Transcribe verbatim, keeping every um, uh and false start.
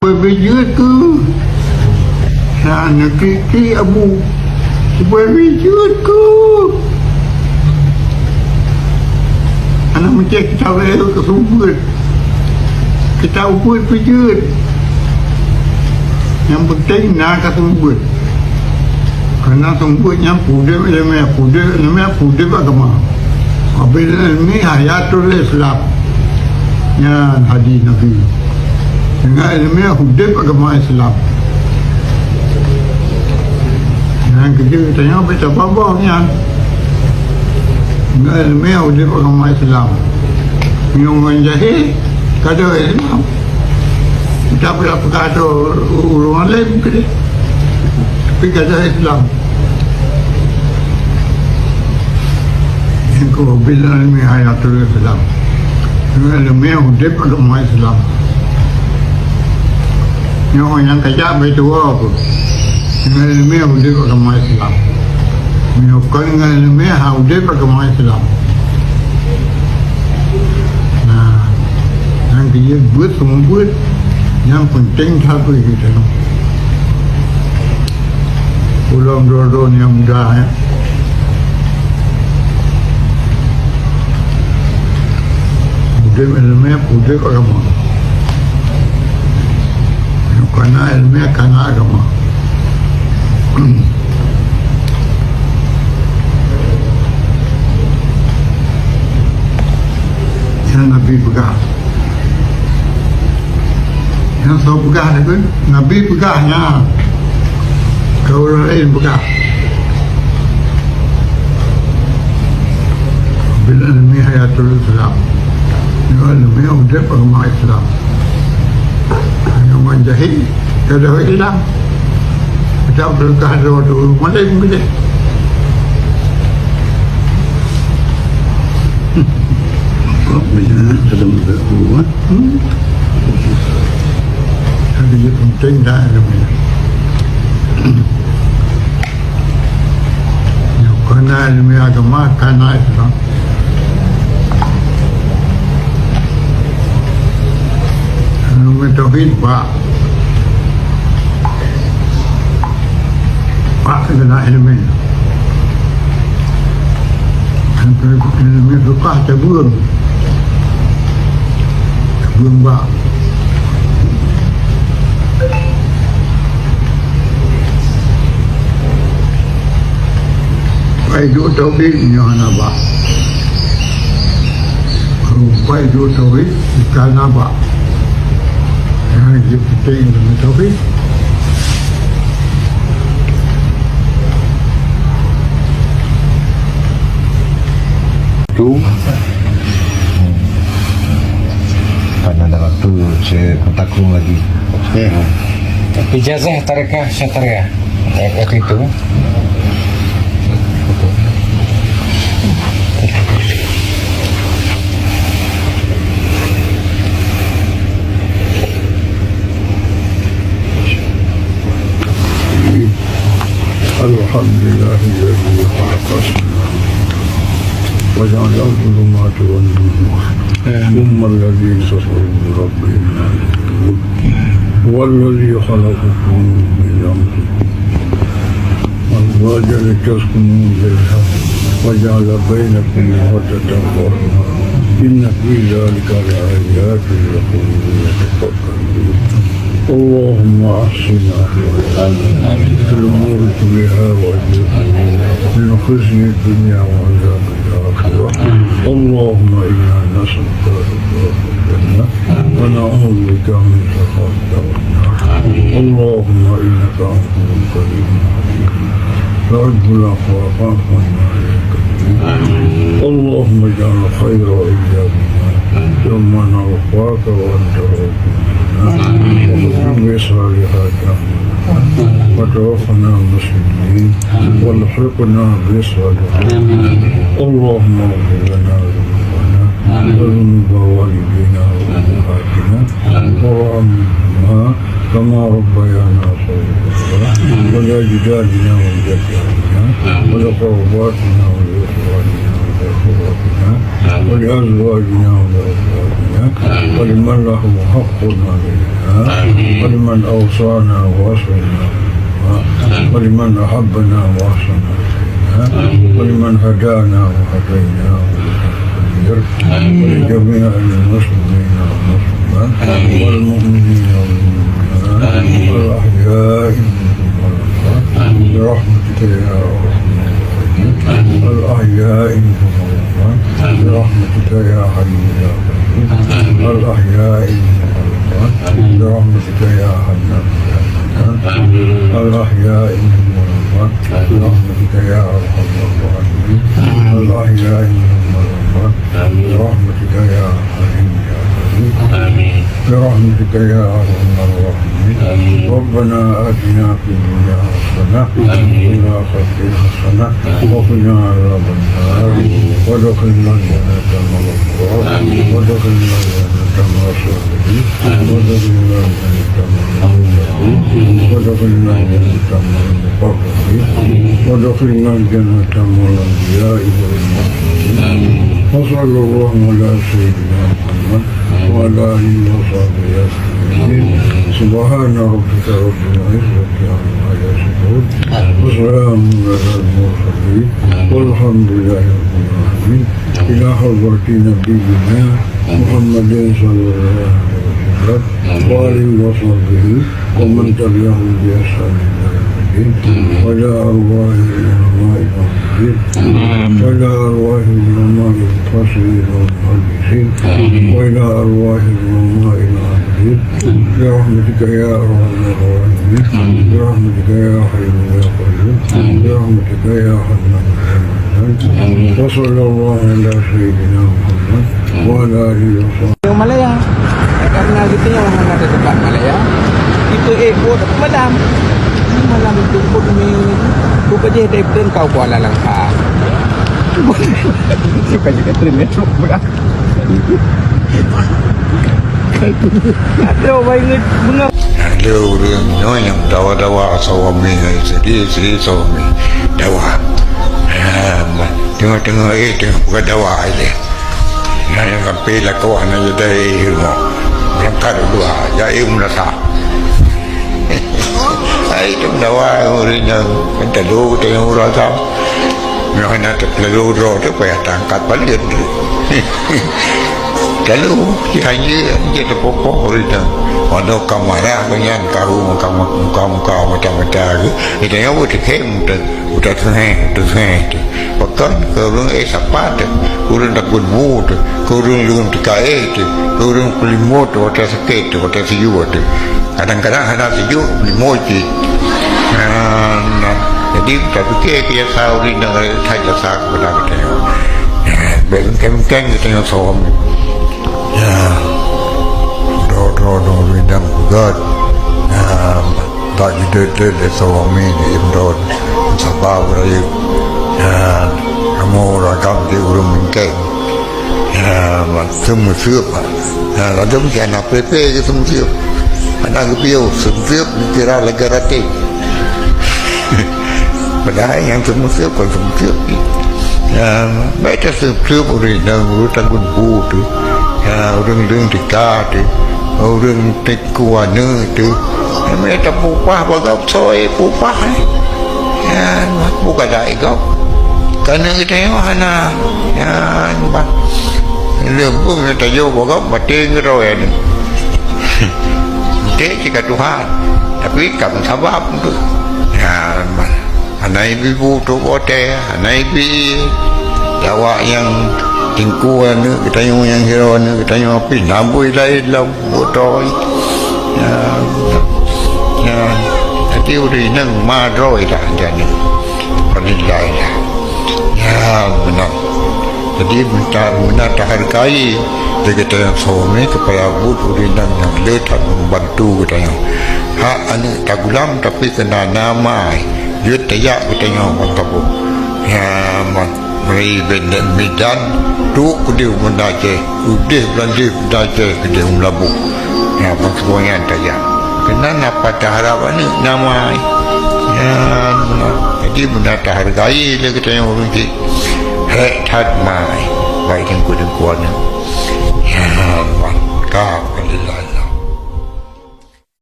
Beujeuet keu. Nah, neukrik-krik abu. Beujeuet keu. Aneuk meucéh kita lé keu seumeubeuet. Kita ubeuet beujeuet. Nyang peunteng na ka seumeubeuet. Karena seumeubeuet nyan peudeuh ileumèe, peudeuh ileumèe, peudeuh agama. Wabil ilmi hayatul Islam. Nyan hadis Nabi. Deungon ileumèe udép agama Islam. Nyan keujeuet tanyoe bèk tabah-bah nyan. Deungon ileumèe udép agama Islam. Meunyoe ngon jahé, ka deuh Islam. Kita pula peugah tu ureueng alim keudeh. Tapi ka deuh Islam. Nyan keuh bil ilmi hayatul Islam. Deungon ileumèe udép agama Islam. Nyoe nyang kajak beutuwoe keuh. Deungon ileumèe udép agama Islam. Meunyoe kon deungon ileumèe hana udép agama Islam. Nah, nyang keujeuet beuet seumeubeuet, nyang peunteng that beuet geutanyoe. Ulôn droe-droe nyang muda, ya. Udép ileumèe, udép agama. Kana ileumèe, kana agama. Nyang Nabi peugah. Nyang soe peugah nyan keuh? Nabi peugah nyan. Ka ureueng laén peugah. Bil ilmi hayatul Islam. Nyoe ileumèe udép agama Islam. Nyoe ngon jahé, ka deuh Islam. Kita berkah droe tu, malam keudeh. Kok bisa dalam buku, ah? Hmm. Jadi, dia penting dah, dia punya. Kana ileumèe agama, kana Islam. Ileumèe tauhid, ba. Bak keunan ileumèe. Ileumèe fiqah tabeueng. Tabeueng bak. Pai duek tauhid nyoe hana bak. Pai duek tauhid ka na bak. Nyang jeuet peunteng deungon tauhid. Tu. Kan ada waktu saya bertakung lagi. Okey. Ijazah tarekah syatariah. Tarekah itu. الحمد لله الذي خلق السماوات وجعل الظلمات والنور، ثم الذين كفروا بربهم يعدلون. هو الذي خلقكم من أنفسكم أزواجا لتسكنوا إليها وجعل بينكم مودة ورحمة إن في ذلك لآيات لقوم يتفكرون. اللهم أحسن عاقبتنا في الأمور كلها وأجرنا من خزي الدنيا وعذاب الآخرة. اللهم إنا نسألك رضاك والجنة ونعوذ بك من سخطك والنار. اللهم إنك عفو كريم تحب العفو فاعف عنا يا كريم. اللهم اجعل خير أيامنا يوم نلقاك وأنت راض عنا. وختم بصالحات أعمالنا. وتوفنا مسلمين. والحقنا بالصالحين. اللهم اغفر لنا ذنوبنا وذنوب والدينا وأمهاتنا وارحمهما كما ربيانا صغارا. ولأجدادنا وجداتنا ولقراباتنا ولإخواننا ولأزواجنا ولأولادنا ولمن له حق علينا ولمن أوصانا ووصينا ولمن أحبنا وأحسن إلينا ولمن هدانا وهدينا ولجميع المسلمين والمسلمات والمؤمنين والمؤمنات الأحياء منهم والأموات برحمتك يا أرحم الراحمين. الأحياء منهم والأموات برحمتك يا حي يا قيوم. الأحياء منهم والأموات برحمتك يا حنان يا منان. الأحياء منهم والأموات برحمتك يا أرحم الراحمين. الأحياء منهم والأموات برحمتك يا حي يا قيوم. برحمتك يا أرحم الراحمين. ربنا آتنا في الدنيا حسنة وفي الآخرة حسنة وقنا عذاب النار. وأدخلنا الجنة مع الأبرار. وأدخلنا الجنة مع الصالحين. وأدخلنا الجنة مع المتقين. وأدخلنا الجنة مع المقربين. وأدخلنا الجنة مع الأنبياء والمرسلين. وصلى الله على سيدنا محمد وعلى آله وصحبه أجمعين. سبحان ربك رب العزة عما يصفون. وسلام على المرسلين. والحمد لله رب العالمين. إلى حضرة نبينا محمد صلى الله عليه وسلم وآله وصحبه ومن تبعهم بإحسان إلى يوم الدين. وإلى أرواح العلماء العاملين. وإلى أرواح العلماء المفسرين والمحدثين. وإلى أرواح العلماء العاملين. برحمتك يا أرحم الراحمين. برحمتك يا حي يا قيوم. برحمتك يا حنان يا منان. وصلى الله على سيدنا محمد وعلى آله وصحبه. Malaya. Karena kita yang mana ada tempat Malaya, kita eh buat malam. Malam itu pun ni, tu kerja dari Kuala Langka. Suka juga terus. Ada orang ingat bengap. Ada orang nyoe nyang dawa-dawa suami, sedih-sedih suami. Dawa. Ah, tengok-tengok, eh, tengok bukan dawa aja. Nah, nyang sampai lakoe hana jadi ilmu. Berangkat dua, jadi ilmu datang. Ai, tu dawa ureueng nyan, kan telu teuh ureueng agam. Nyoe hana teupeuleulu droe teuh payah tangkat paleuet teuh. Telu, si hanya, hanya teupopoh ureueng nyan. Waduh, ka marah nyan, ka hu muka-muka, muka-muka, mata-mata geuh. Geutanyoe beuteukhém teuh, beuteukhém, beuteukhém teuh. Pakon keu ureueng, eh, sapa teuh? Keu ureueng takot bu teuh, keu ureueng lôn teuka eh teuh, keu ureueng peulimot teuh, watèe sakét teuh, watèe siyuek teuh. Kadang-kadang hana siyuek, peulimot cit. Nah, nah. Jadi, tapike keu jasa ureueng nyang that jasa keupada geutanyoe. Ya, bèk mungken-mungken geutanyoe som. Ya. Droe-droe ureueng nyang peugöt. Ya. Bak jideuet-deuet lé suami di Imron, saba beurayeuk, dan kamoe ureueng agam di ureueng mungken. Ya, seumeusieup, ya, ladôm si aneuk peue-peue geuh seumeusieup. Aneuk geupiôh seumeusieup dikira lagèe ratéb. Padahai nyang seumeusieup kon seumeusieup. Ya, bèk taseumeusieup ureueng nyang ureueng takot bu teuh. Ya, ureueng-ureueng tika teuh. Ureueng Ku aneuk teuh, nyang tapeuupah bak gob soe peuupah, eh. Nyan, peue ka dai gob. Keuneuk geutanyoe hana, nyan bah. Leumbung nyang tayoe bak gob maté ngeuroi aneuk. Maté cit ka Tuhan, tapi ka meusabab tu. Nyan bah. Hana ibi bu trok watèe, hana ibi. Awak nyang teungku aneuk geutanyoe, nyang sidroe aneuk geutanyoe pih na bui laén lom butôi. Ya, ya. Jadi ureueng inong ma droe dah jadi. Alhamdulillah dah. Ya, beuna. Jadi, meuta-, meunan tahargai lé geutanyoe suami keupada buet ureueng inong nyang le that membantu geutanyoe. Hak aneuk tagulam tapi keunan amai. Jeuet tajak geutanyoe bak kampung. Ya, ma-, mari bendek Medan, trok keudeh u Banda Aceh, udeh Beulandi Banda Aceh keudeh u Meulaboh. Ya, bak saboh nyan tajak. Keunan apa taharap aneuk na amai. Ya, ma-, jadi meunan tahargai lé geutanyoe ureueng chik. Ék that mai, baik teungku-teungku aneuk. Ya Allah, ka, alhamdulillah.